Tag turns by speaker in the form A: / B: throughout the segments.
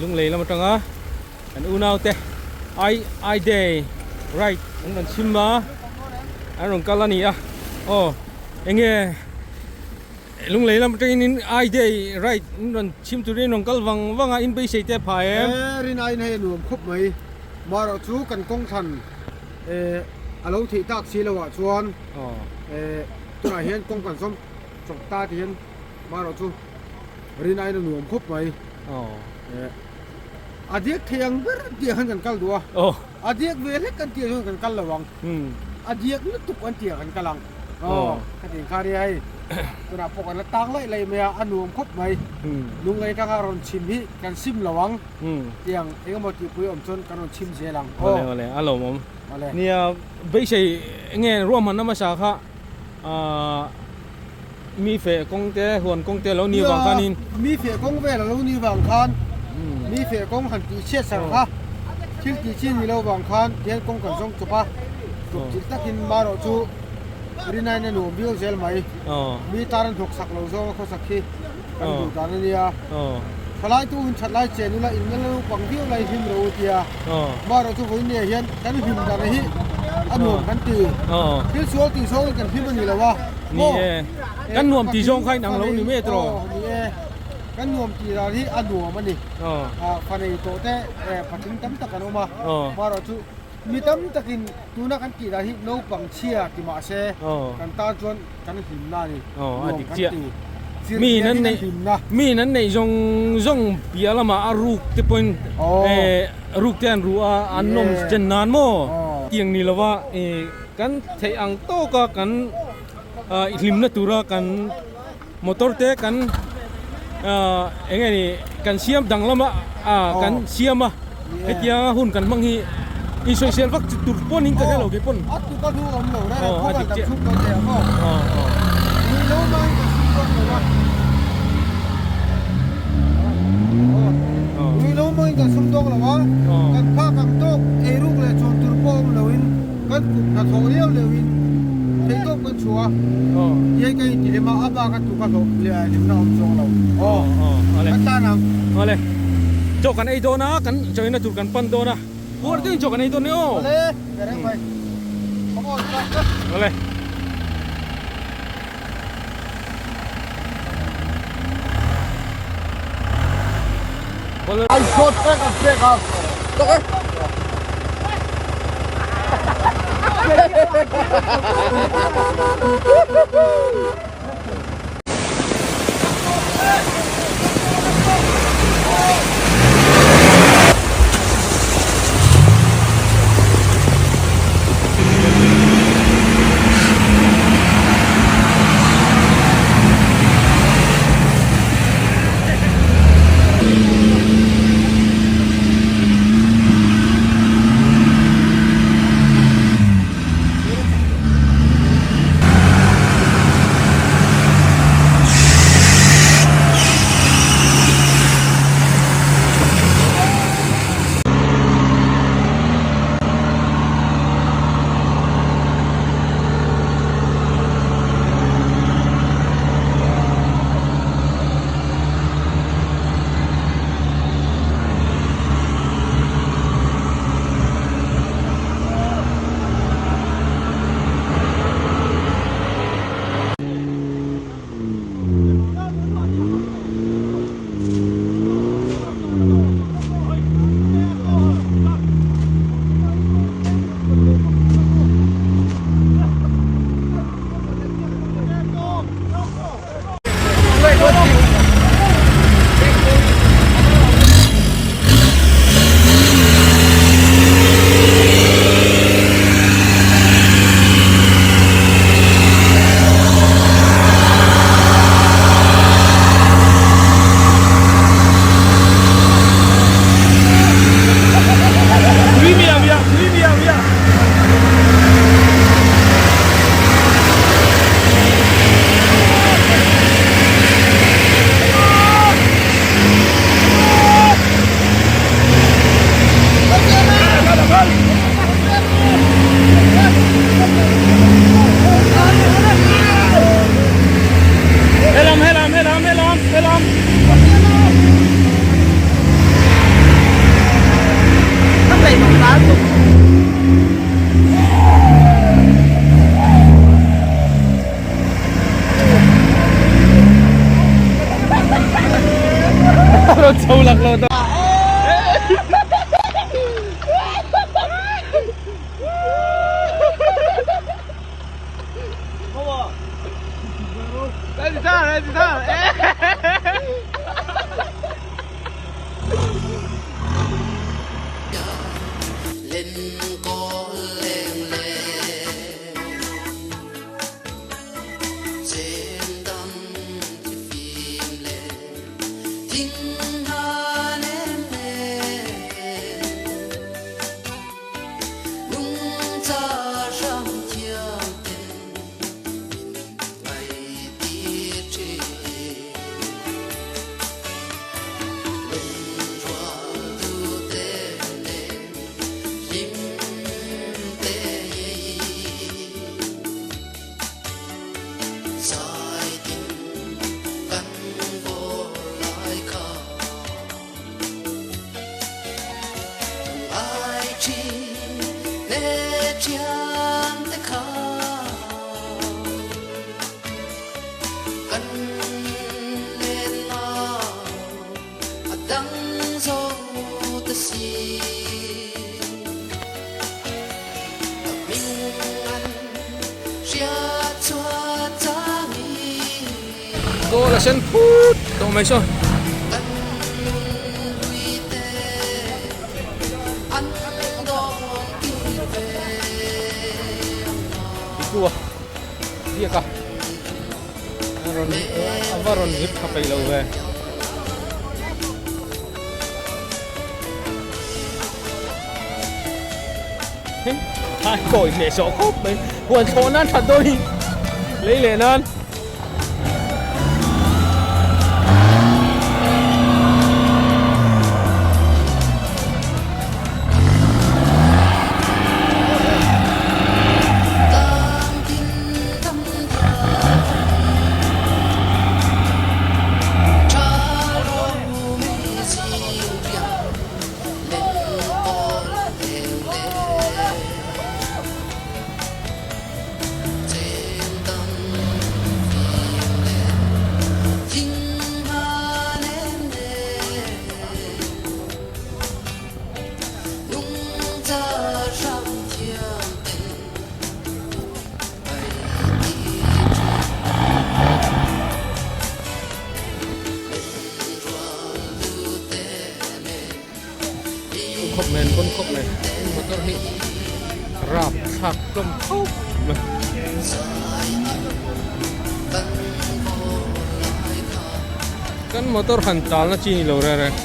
A: Lunglei lam atanga kan unau te I I day ride an rawn chhim a an rawn kal a ni a aw enge Lunglei lam atangin in I day ride an rawn chhim turin an rawn kal vang vang a in beisei te a phah em?
B: E rin aiin hei a nuam khawp mai marawh chu kan kawng thlan eh a lo theih tak si loh ah chuan eh tunah hian kawng kan zawm chawp ta ti hian marawh chu rin aiin a nuam khawp mai eh a diak thei ang ber tih khan kan kal duh a a diak ve hlek kan tih ah chuan kan kal lo ang a diak lutuk an tih ah kan kal ang aw hetiang kha nia hei tunah pawh kan la tang laih laih mai a a nuam khawp mai lunglei atanga rawn chhim hi kan sim lo ang tiang eng emaw tihpui awm chuan kan rawn chhim zel ang
A: aw awle a lawmawm nia beisei enge ruahmanna hmasa kha ahh Mi feh kawng te, huan kawng te a lo ni vang khanin.
B: Mi feh kawng vel a lo ni vang khan, mi feh kawng han tih chhiat sak kha thil tih chi ni lo vang khan tihian kawng kan zawng chawp a, chawp chilh takin marawh chu rinaiin a nuam viau zel mai. Mi tan an thawk sak lo zawng a khawsak hi kan duh dan a nia. Thalai tu hun that lai chen ula in la naupang viau lai hlim rawh u tia marawh chu vawinia hian kan hlim dan hi a nuam kan ti. Thil sual tih zawngin kan hlim a ni lo a.
A: Ni e, kan nuam tih zawng kha inang lo ni mai tawh.
B: Aw ni e, kan nuam tih dan hi a nuam a ni. Fanei tawh te patling tam tak an awm a, marawh chu mi tam takin tuna kan tih dan hi naupang chhia ti mah se kan tan chuan kan hlimna a ni, nuam kan ti.
A: Mi in an neih mi in an neih zawng zawng piah lamah a ruk te pawhin ruk te an ruh a an nawm chen nan maw tiang ni lova Kan theih ang tawka kan hlimna tura kan motor te kan eng nge ni kan siam danglam a kan siam a hetiang a hun kan hmang hi insawisel vak chu tur pawn in ka hre lo kei pawn.
B: A tuk a hnu awm lo reng a khawvel dang chhung dawn thei ang aw. Ni lo mai ka sum dawn lo a. Ni lo mai ka sum dawn lo a kan phak ang tawk eiruk leh chawn tur pawh awm lo in. Kan kut hnathawh liau liau in theihtawp kan chhuah a, tiai ka inti lem a, a bak a tuk a hlawh leh a hlimna awm chuang lo. Aw, kan tan ang.
A: Awle, chaw kan ei dawn a, kan chawina tur kan pan dawn a, puar deuhin chaw kan ei dawn nia aw.
B: Awle, ka reng mai. Come on,
A: Awle.
B: I shot back and back up.
A: chho lak lo ta. Kawl a sen phut tawh mai saw. Titu a biak a a va rawn zip tha peih lo ve. Ai kawi hneh sawh khawp mai huan thlawh nan that dawn hi lei leh nan. Khawp mai an pawn khawp mai motor hi rap thlak hlawm khawp mai. Kan motor han tal na chi ni lo reng reng.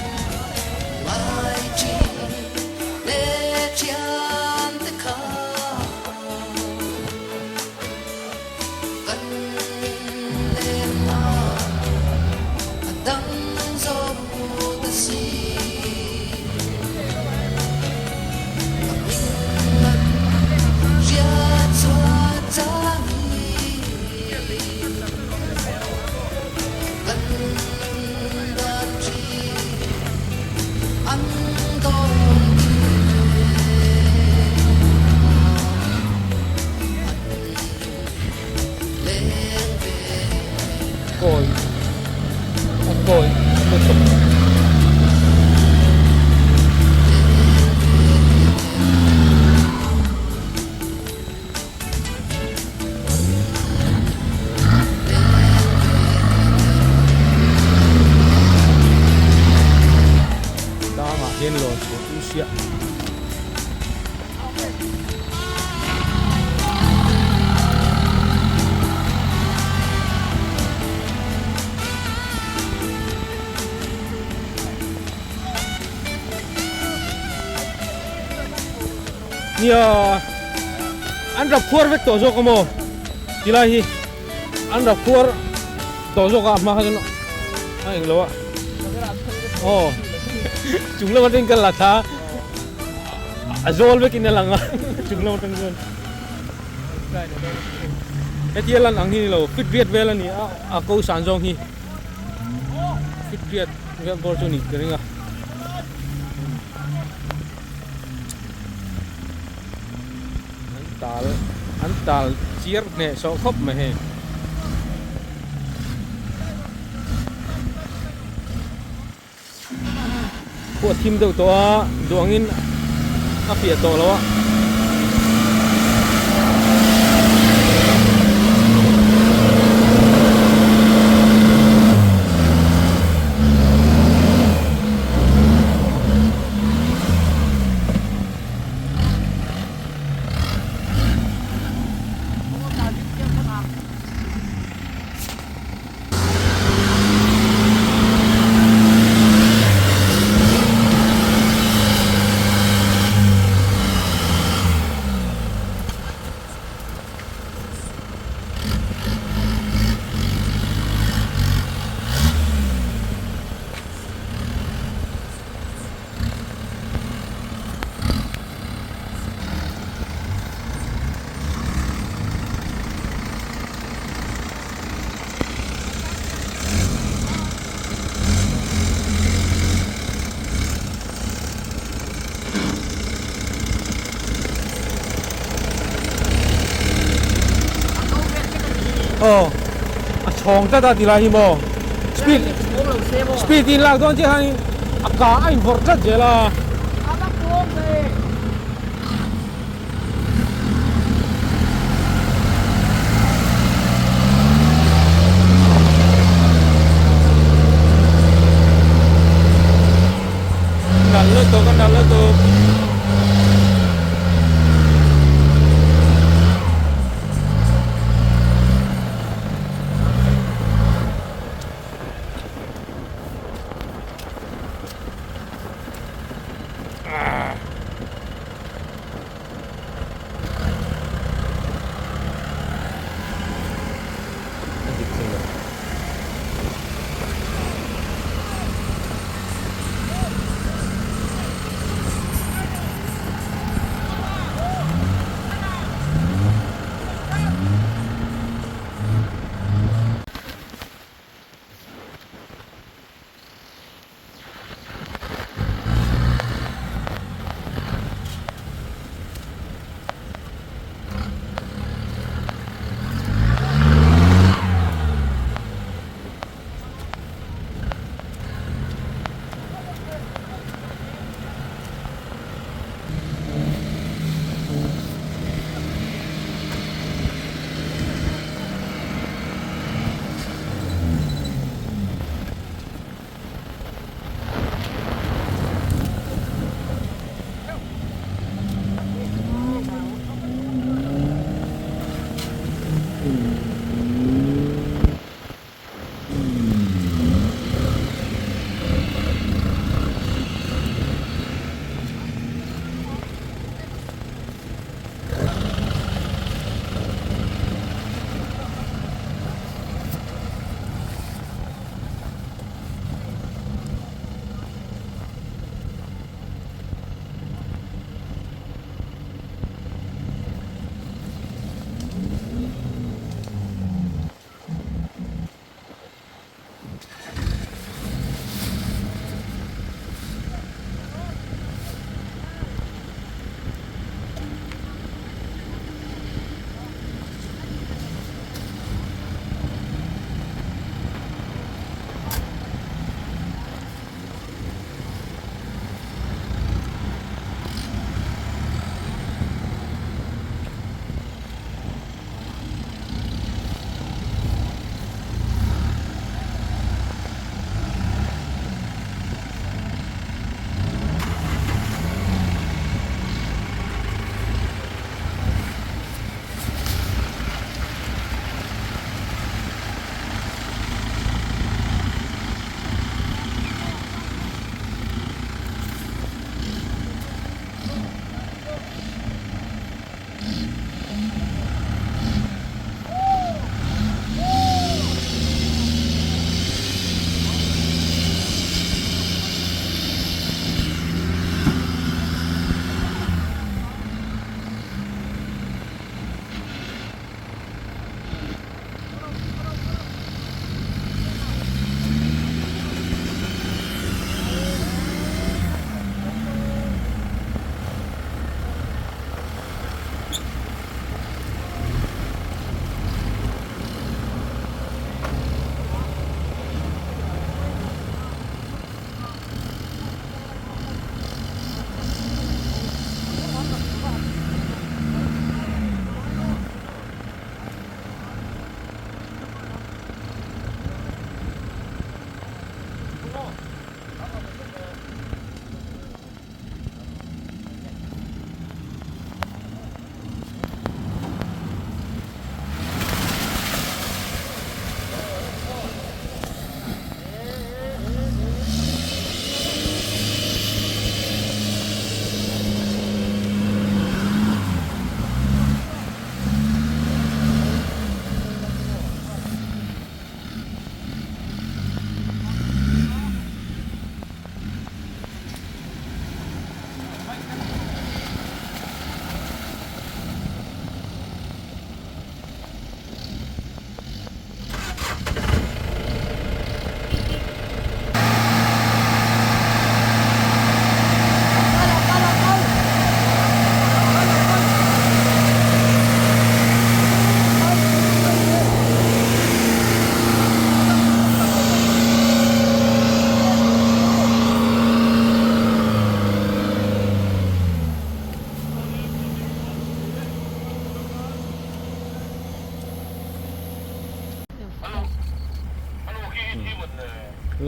A: Kawi a kawi lutuk. Tlangah hian lawn chhuah chu hriat. Nia an rap khuar vek tawh zawk a maw tilai hi an rap khuar tawh zawk a a hma kha chuan a englo a aw chung lam atangin ka la thla a. A zawl vekin a lang a chung lam atang chuan hetia lan ang hi ni lo fit riat vel a ni a a ko san zawng hi fit riat vel bawr chu a ni ka ring a an tal an tal chiar hneh sawh khawp mai hei. Khua thim deuh tawh a, duh angin a fiah tawh lo a. Aw a chhawng tlat a tilai hi maw speed speed in lak dawn chiah hian a ka a invawrh tlat zel a. Nalh lutuk a nalh lutuk. A dik thei lo.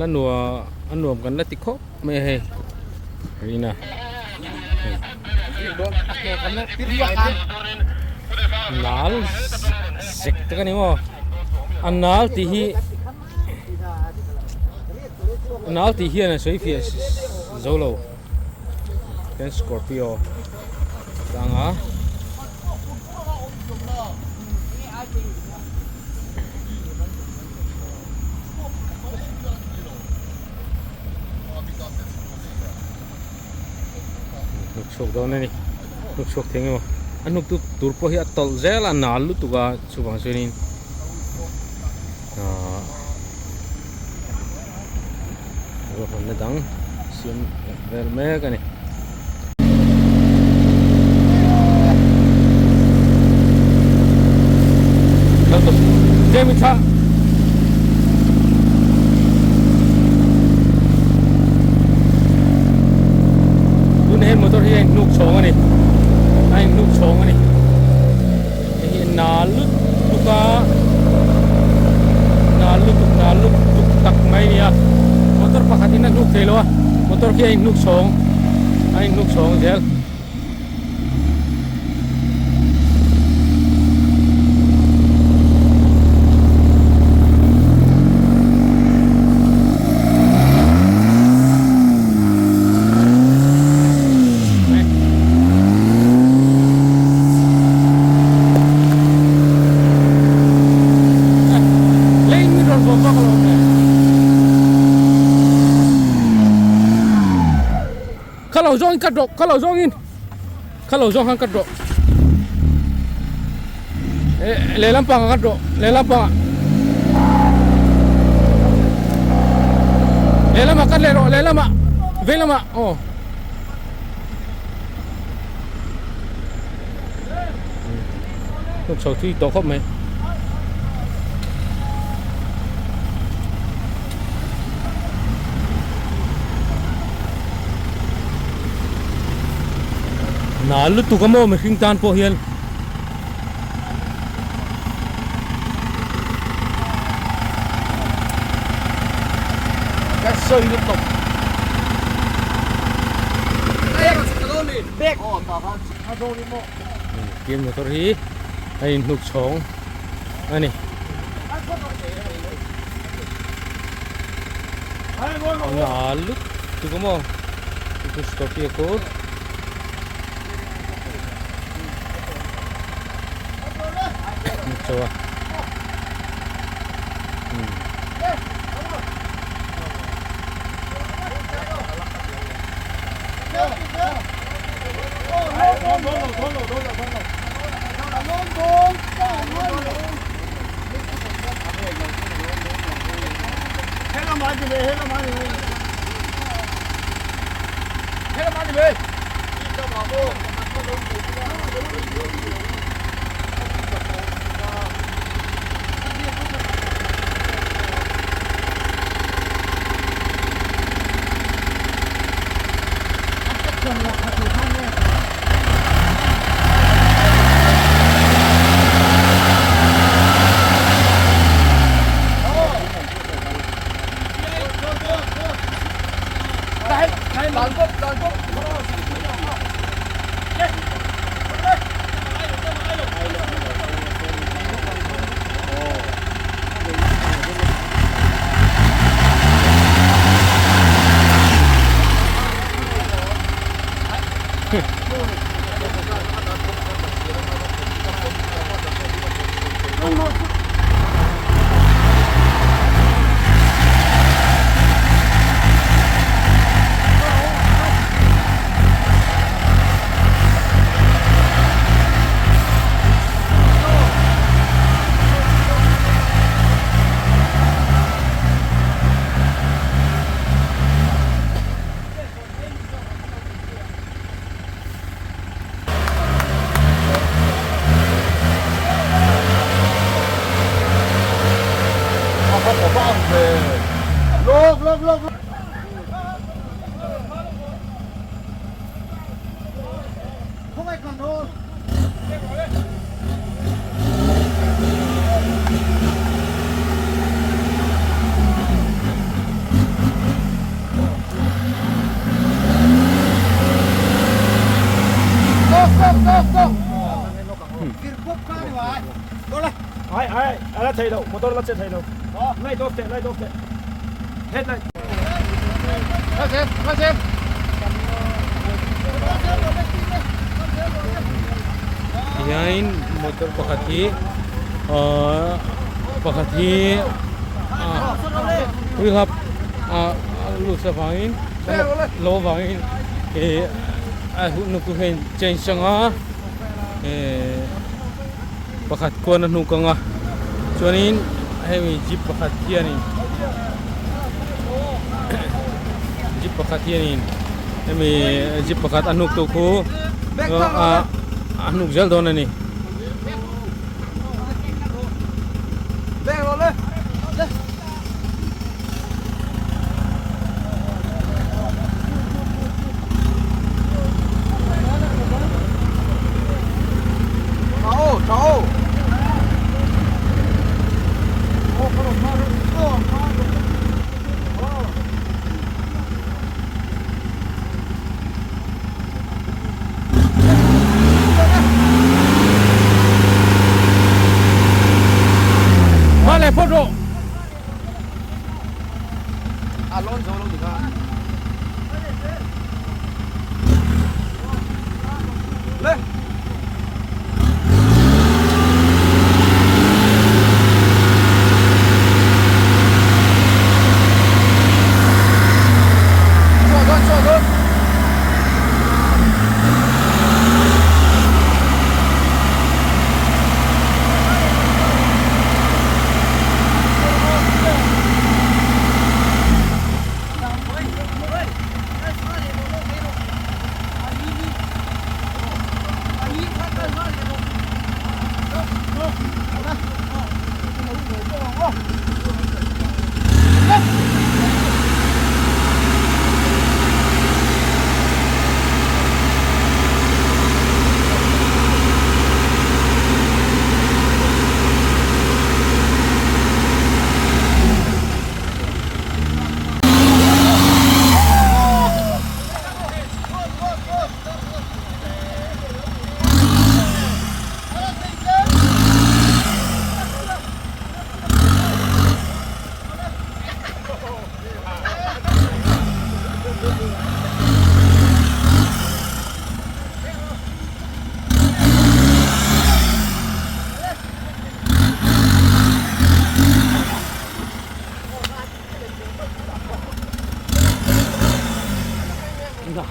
A: La nua a nuam kan la ti khawp mai a hei Rina hei nal zek tak a ni maw a nal tih hi a nal tih hian a sawi fiah zo lo chuan scorpio tlang a. Hnuk chhuak dawn a ni hnuk chhuak thei emaw a hnuk tu tur pawh hi a tawlh zel a nal lutuk a chuvang chuanin ahh ruahmanna dang siam vel mek a ni. Tuna hian motor hi a inhnuk chhawng a ni a inhnuk chhawng a ni hei hi nal lutuk a nal lutuk nal lutuk tak mai a ni a motor pakhat in a hnuk thei lo a motor khi a inhnuk chhawng a inhnuk chhawng zel. Kha lo zawngin cut rawh kha lo zawngin kha lo zawng khan cut rawh eh lehlam pangah cut rawh lehlam pangah lehlamah cut leh rawh lehlamah veilamah aw. Chho thui tawh khawp mai. Nal lutuk a maw mihring tan pawh hian.
B: Ka sawi lutuk. Bek.
A: Tin motor hi a inhnuk chhawng a ni. Nal lutuk a maw chu Scorpio khu. Chaw a.
C: Ai ai a la thei lo motor la che thei lo light off teh light off teh headlight.
A: Tihianin motor pakhat hi ahh pakhat hi ah rehab ah a lut avangin lo avangin ih a hun chu hei change anga eh. Pakhat kuan a hnuk ang a, chuanin hemi jeep pakhat hianin jeep pakhat hianin hemi jeep pakhat a hnuk tu khu a a hnuk zel dawn a ni. Hma leh phawt rawh.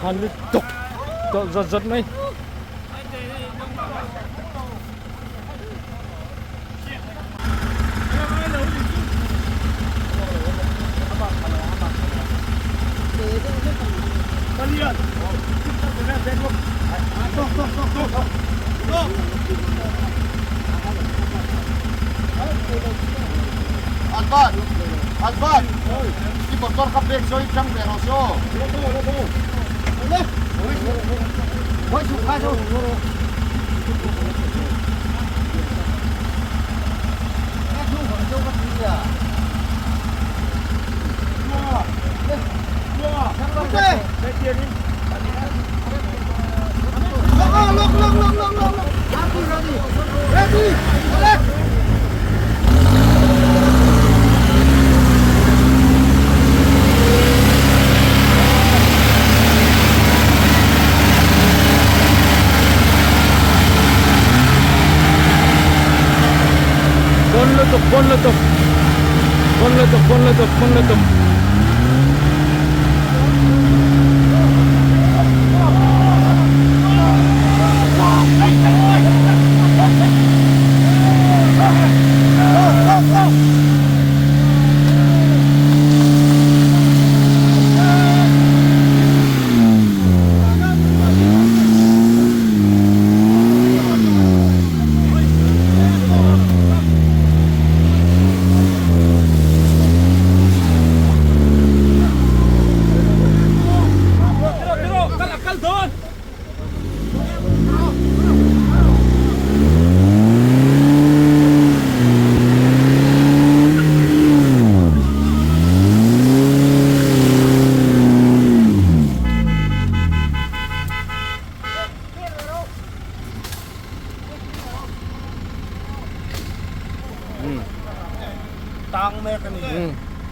A: Han lutuk tawlh zawt zawt mai. Bon lutuk bon lutuk bon lutuk bon lutuk bon lutuk.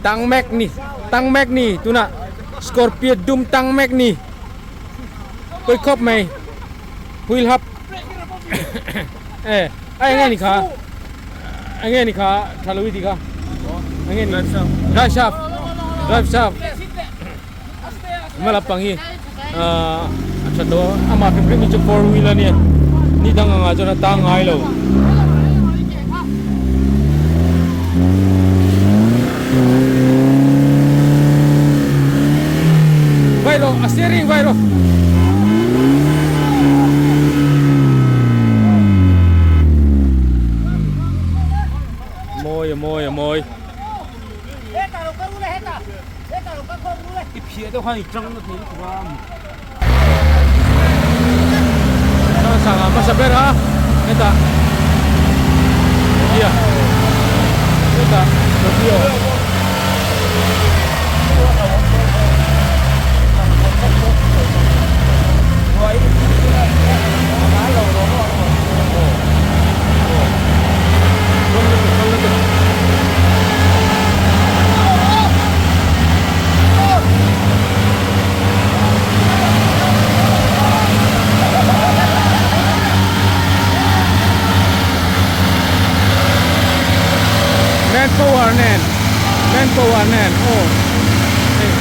A: Tang mek ni tang mek ni tunah scorpio dum tang mek ni pawi khawp mai wheel hub e a eng nge ni kha eng nge ni kha tha lo i tih kha eng nge ni drive shaft drive shaft hma lampang hi ahh a that lo a amah hrim hrim hi chu four wheel a nia ni dang angah chuan a tang ngai lo. Vai rawh a steering vai rawh. Mawi a mawi a mawi. I phiah deuh khan i tang na thei lutuk a. Sanga hmasa ber a hetah Nokia hetah Nokia. Man power nen man power nen aw hei.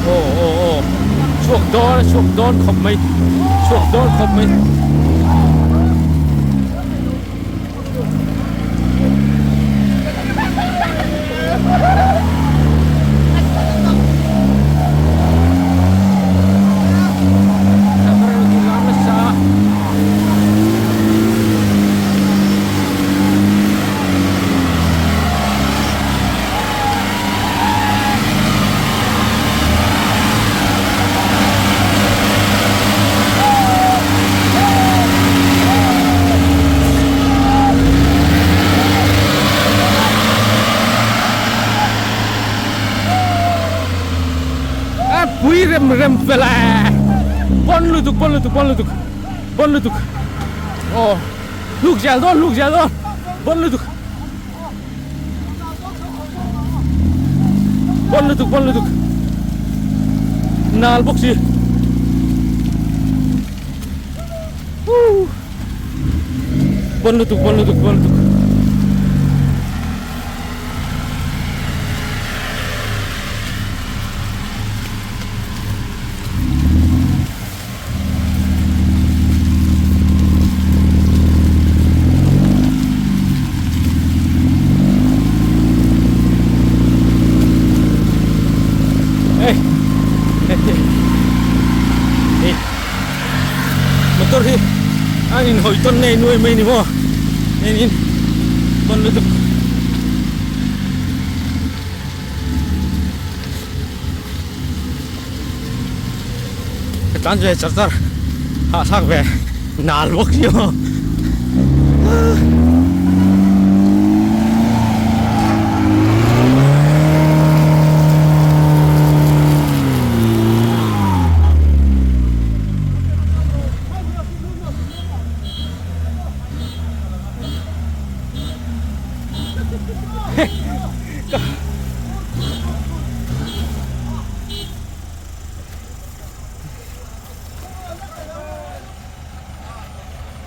A: Aw aw aw chhuak dawn a chhuak dawn khawp mai chhuak dawn khawp mai. A pui rem rem fel e bon lutuk bon lutuk bon lutuk bon lutuk aw hluk zel dawn hluk zel dawn bon lutuk bon lutuk bon lutuk nal bawk si bon lutuk bon lutuk bon lutuk Hey. Hey. Motor hi an in hawi tawn nei nuai mai ni maw en in tawn lutuk Ka tlan ve char char hahthlak ve nal bawk hi aw.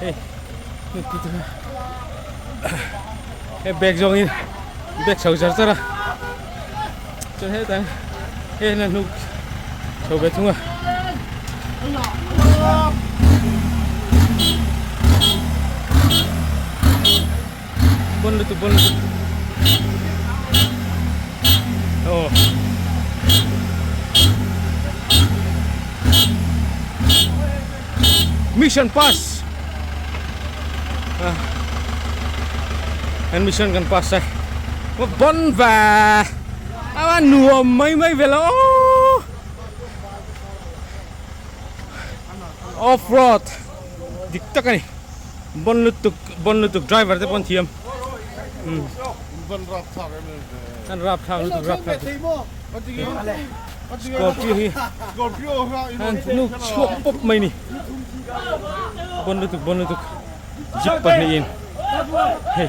A: Hei hei bag zawng in bag chho char char a chuan hetah hei hian a hnuk chho ve thung a. Bon lutuk bon lutuk aw mission pass ah an mission kan pass a bon ve a nuam mai mai ve lo off road dik tak a ni. Bon lutuk bon lutuk driver te pawh an thiam. An rap thlak lutuk rap thlak. Scorpio hi an hnuk chhuak pawp mai ni. Bon lutuk bon lutuk jeep pahnihin hei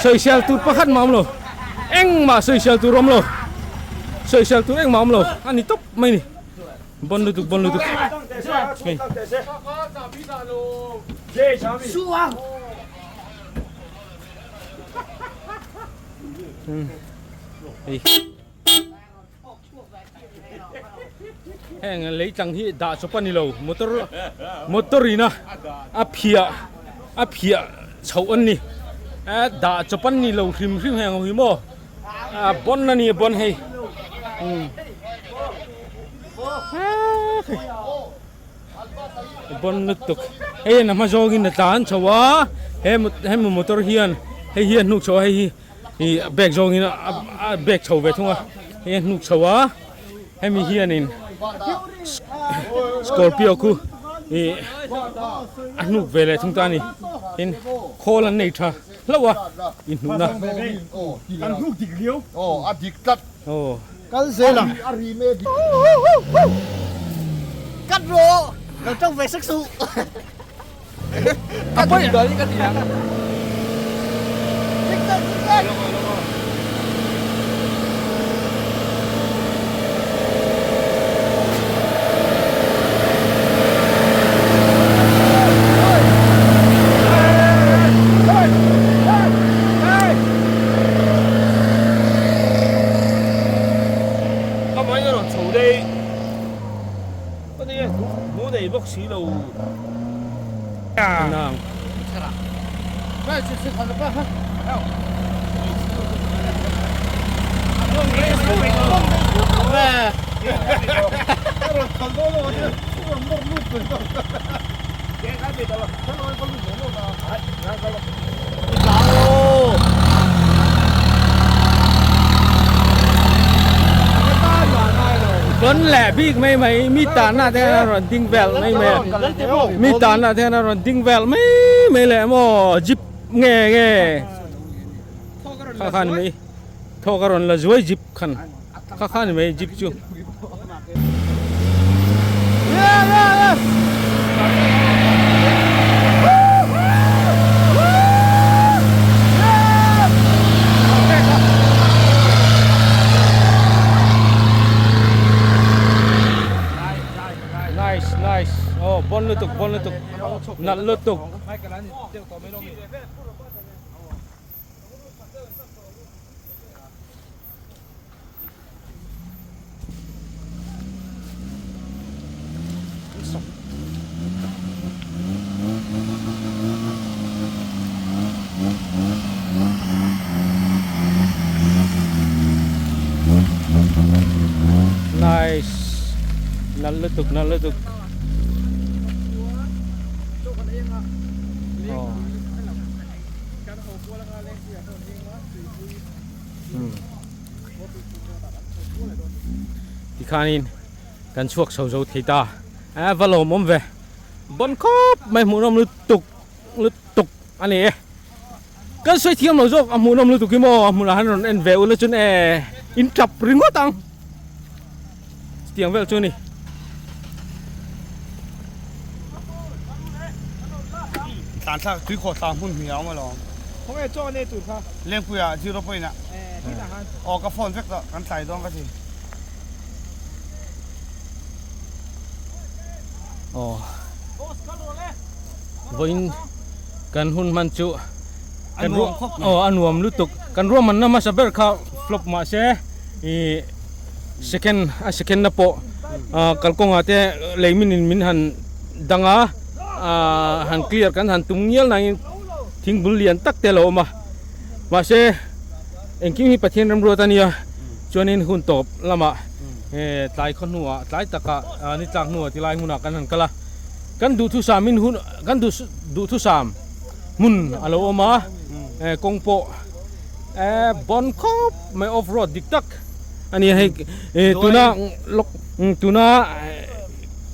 A: sawisel tur pakhat mah awm lo engmah sawisel tur awm lo sawisel tur engmah awm lo a ni tawp mai ni. Bon lutuk bon lutuk hei. Hei heng lei tlang hi dah chawp a ni lo motor motor ina a phiah a phiah chhoh an ni dah chawp an ni lo hrim hrim heng ho hi maw a bon a ni a bon hei bon lutuk hei an hma zawngin a tlan chho a he hemi motor hian hei hi a hnuk chho a hei hi ih bag zawngin a bag chho ve thung a hei a hnuk chho a hemi hianin scorpio khu ih a hnuk ve leh thung ta a ni tin khawl an nei tha hlauh a inhnuhna
C: an hnuk dik riau
D: aw a dik tlat
A: aw
B: Kal zel ang.
D: Cut rawh! Lo tawng ve sek suh.
A: A pawi
C: Amah erawh chho daih a ni e, hmu nei bawk si lo.
A: Dawn leh bik mai mai mi tanna te hian a rawn ding vel mai mai a mi tanna te hian a rawn ding vel mai mai leh maw jeep nge nge kha khan mai thawk a rawn la zuai jeep khan kha khan mai jeep chu. Nice nice oh bon lutuk bon lutuk nalh lutuk. Nice nalh lutuk nalh lutuk oh. Tikhanin kan chhuak chho zo thei ta a va lawmawm ve bon khawp mai hmuhnawm lutuk lutuk a ni e kan sawi thiam lo zawk a hmuhnawm lutuk hi maw a hmunah han rawn en ve ula chuan e in tap ringawt ang chutiang vel chu a ni.
B: Tlan thlak tui khawh tlang hmun hmui a awm alawm.
C: Khawnge chaw an ei tur kha?
B: Lengpui ah zero point ah. Aw ka phone vek tawh kan tlai dawn ka ti.
A: Aw vawiin kan hun hman chu kan ruah aw a nuam lutuk kan ruahmanna hmasa ber kha flop mahse ih second a second na pawh kalkawngah te lei min in min han dang a han clear kan han tum ngial nangin thingbul lian tak te a lo awm a mahse engkim hi Pathian remruat a nia chuanin hun tawp lamah tlai khaw hnuah tlai takah ni tlak hnuah ti lai hmunah kan han kal a kan duhthusam in hun kan duhthusam hmun a lo awm a kawng pawh bon khawp mai off road dik tak a ni a hei tuna tuna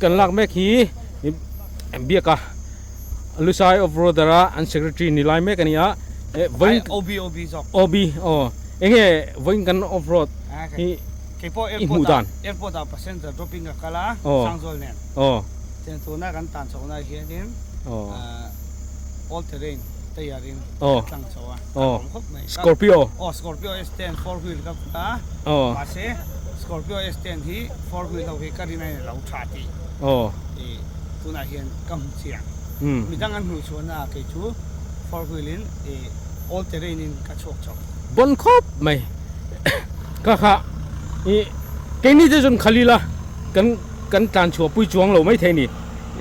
A: kan lak mek hi biaka. Lusai off roader a an secretary ni lai mek a ni a eh vawiin
D: OB OB zawk
A: OB aw enge vawiin kan off road hi
D: keipawh
A: i hmuh dan
D: airport ah passenger dropping ka kal a Sangzawl nen
A: aw
D: chuan tuna kan tan chhoh na hianin all terrain tayar in ka tlang chho a ka lawm khawp mai
A: Scorpio
D: aw Scorpio S10 four wheel ka kut a mahse Scorpio S10 hi four wheel ho hi ka rin a in a lo tha tih i tunah hian ka hmu chiang. Midang an hmuh chhuahna ah kei chu four wheel in i all terrain in ka chhuak chho.
A: Bon khawp mai ka kha i keini te chuan Khalila kan kan tlan chhuah pui chuang lo mai thei ni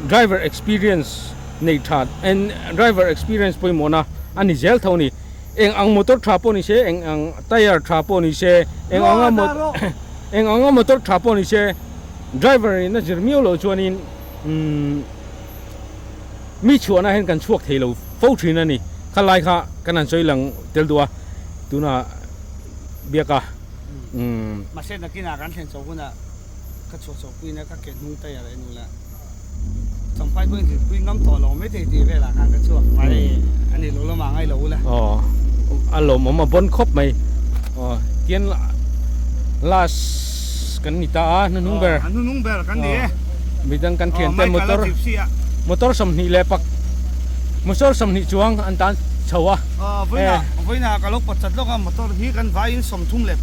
A: driver experience nei tha and driver experience pawimawhna a ni zel tho a ni eng ang motor tha pawh ni se eng ang tyre tha pawh ni se eng anga eng anga motor tha pawh ni se Driver in a zir miau loh chuanin umm mi chhuahna hian kan chhuak thei lo fo thin a ni. Kha lai kha kan han sawi lang tel duh a, tuna biak a umm.
D: Mahse nakinah kan thlen chho hunah ka chhuah chho puiin a ka ke hnung tayar en ula champhai pawhin zirpui ngam tawh lo mai thei tih velah khan ka chhuak mai a ni lo lamah ngai lo ula.
A: Aw a lawmawm a bawn khawp mai. Aw tian last kan ni ta a hnuhnung ber.
D: Aw hnuhnung ber kan ni e.
A: Midang kan thian te motor motor 20 leh pak motor 20 chuang an tan chho a.
D: Aw vawiinah vawiinah ka lo pawt chat lawk a motor hi kan vaiin 34.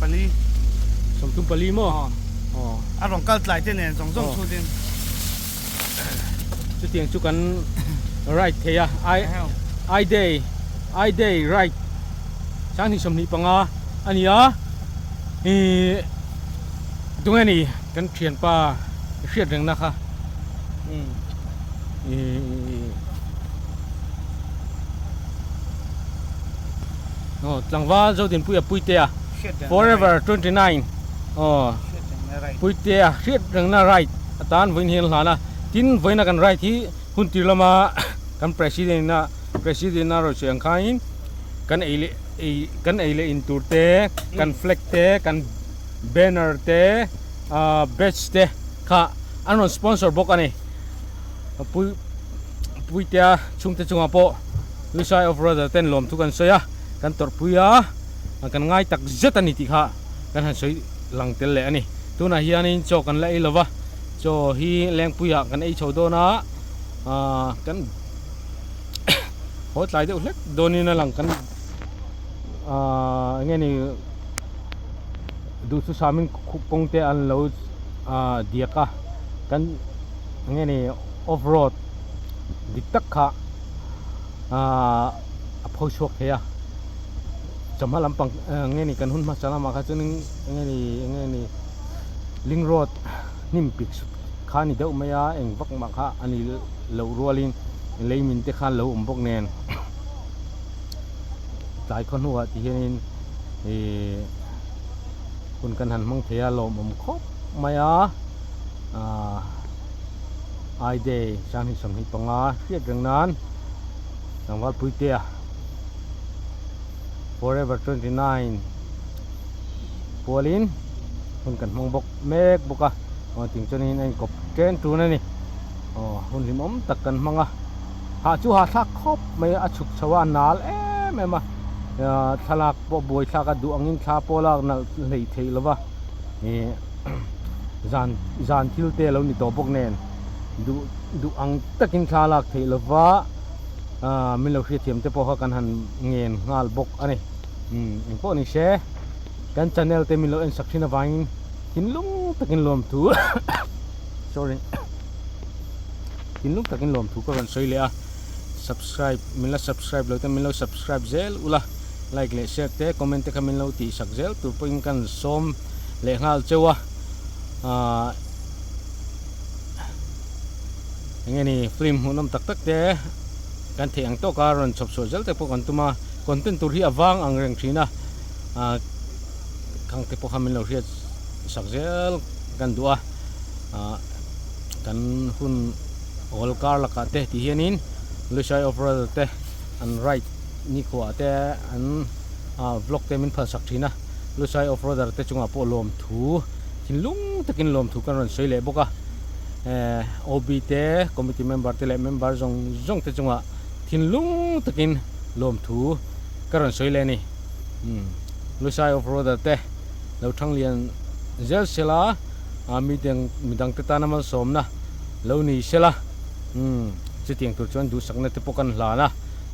A: 34 maw? Aw.
D: A rawn kal tlai te nen zawng zawng chhutin.
A: Chutiang chu kan ride thei a, I I day I day ride 20 25 a ni a, ihh tunge ni kan thianpa hriat rengna kha ihh aw tlangval Zodinpuia Puitea forever 29 aw Puitea hriat rengna ride. Atan vawiin hi an hlan a, tin vawiina kan ride hi hun tir lama kan president a president a rawn sawi ang khain kan ei leh ei kan ei leh in tur te kan flag te kan banner te ah badge te kha an rawn sponsor bawk a ni pui puitea chhungte chungah pawh Lusai off roader ten lawmthu kan sawi a kan tawrhpui a kan ngai tak zet a ni tih kha kan han sawi lang tel leh a ni. Tunah hianin chaw kan la ei lo va, chaw hi lengpuiah kan ei chho dawn a, aaa kan haw tlai deuh hlek dawnin a lang kan aaa eng nge ni duhthusam in kawng te an lo aaa diak a, kan eng nge ni off road dik tak kha aaa a pho chhuak thei a, chawhma lampang eng nge ni kan hun hmasa lamah kha chuanin. Enge ni enge ni ling road hnim pik sut kha a ni deuh mai a eng vak mah kha a ni loh rualin lei min te khan lo awm bawk nen tlai khaw hnuah ti hianin ihh hun kan han hmang thei a lawmawm khawp mai a ahh I day 2025 hriat reng nan tlangval puitea forever 29. Pualin hun kan hmang bawk mek bawk a aw ting chuanin a inkawp chen tun a ni aw hun hlimawm tak kan hmang a hah chu hahthlak khawp mai a chhuk chho a a nal em em a ah thlalak pawh buai thlak a duh angin thla pawh lak nalh hleih theih lova ih zan zan thil te alo ni tawh bawk nen duh duh ang takin thla lak theih lova ah min lo hriatthiam te pawh kha kan han ngen nghal bawk a ni. Umm engpawh ni se kan channel te min lo en sak thin avangin thinlung takin lawmthu sorry thinlung takin lawmthu ka rawn sawi leh a subscribe min la subscribe lo te min lo subscribe zel ula like leh share te comment te kha min lo tih sak zel tur pawhin kan sawm leh nghal cheu a ahh enge ni film hmuhnawm tak tak te kan theih ang tawka rawn chhawp chhuah zel te pawh kan tum a. Content tur hi a vang ang reng thin a, ah khang te pawh kha min lo hriat sak zel kan duh a, ah kan hun awl kar lakah te ti hianin Lushai off road te an ride nikhua te an ah vlog te min phal sak thin a, Lushai off roader te chungah pawh lawmthu thinlung takin lawmthu kan rawn sawi leh bawk a, eh OB te committee member te leh member zawng zawng te chungah. thinlung takin lawmthu ka rawn sawi leh a ni. Umm Lusai off roader te lo thang lian zel sela a mi dang midang te tana malsawmna lo ni sela umm chutiang tur chuan duhsakna te pawh kan hlan a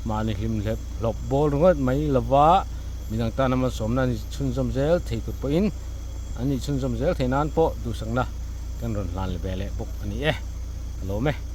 A: mahni hlim hlep hlawp bawl ringawt mai lova midang tana malsawmna an chhunzawm zel thei tur pawhin an nih chhunzawm zel theih nan pawh duhsakna kan rawn hlan ve leh bawk a ni e a lawm e.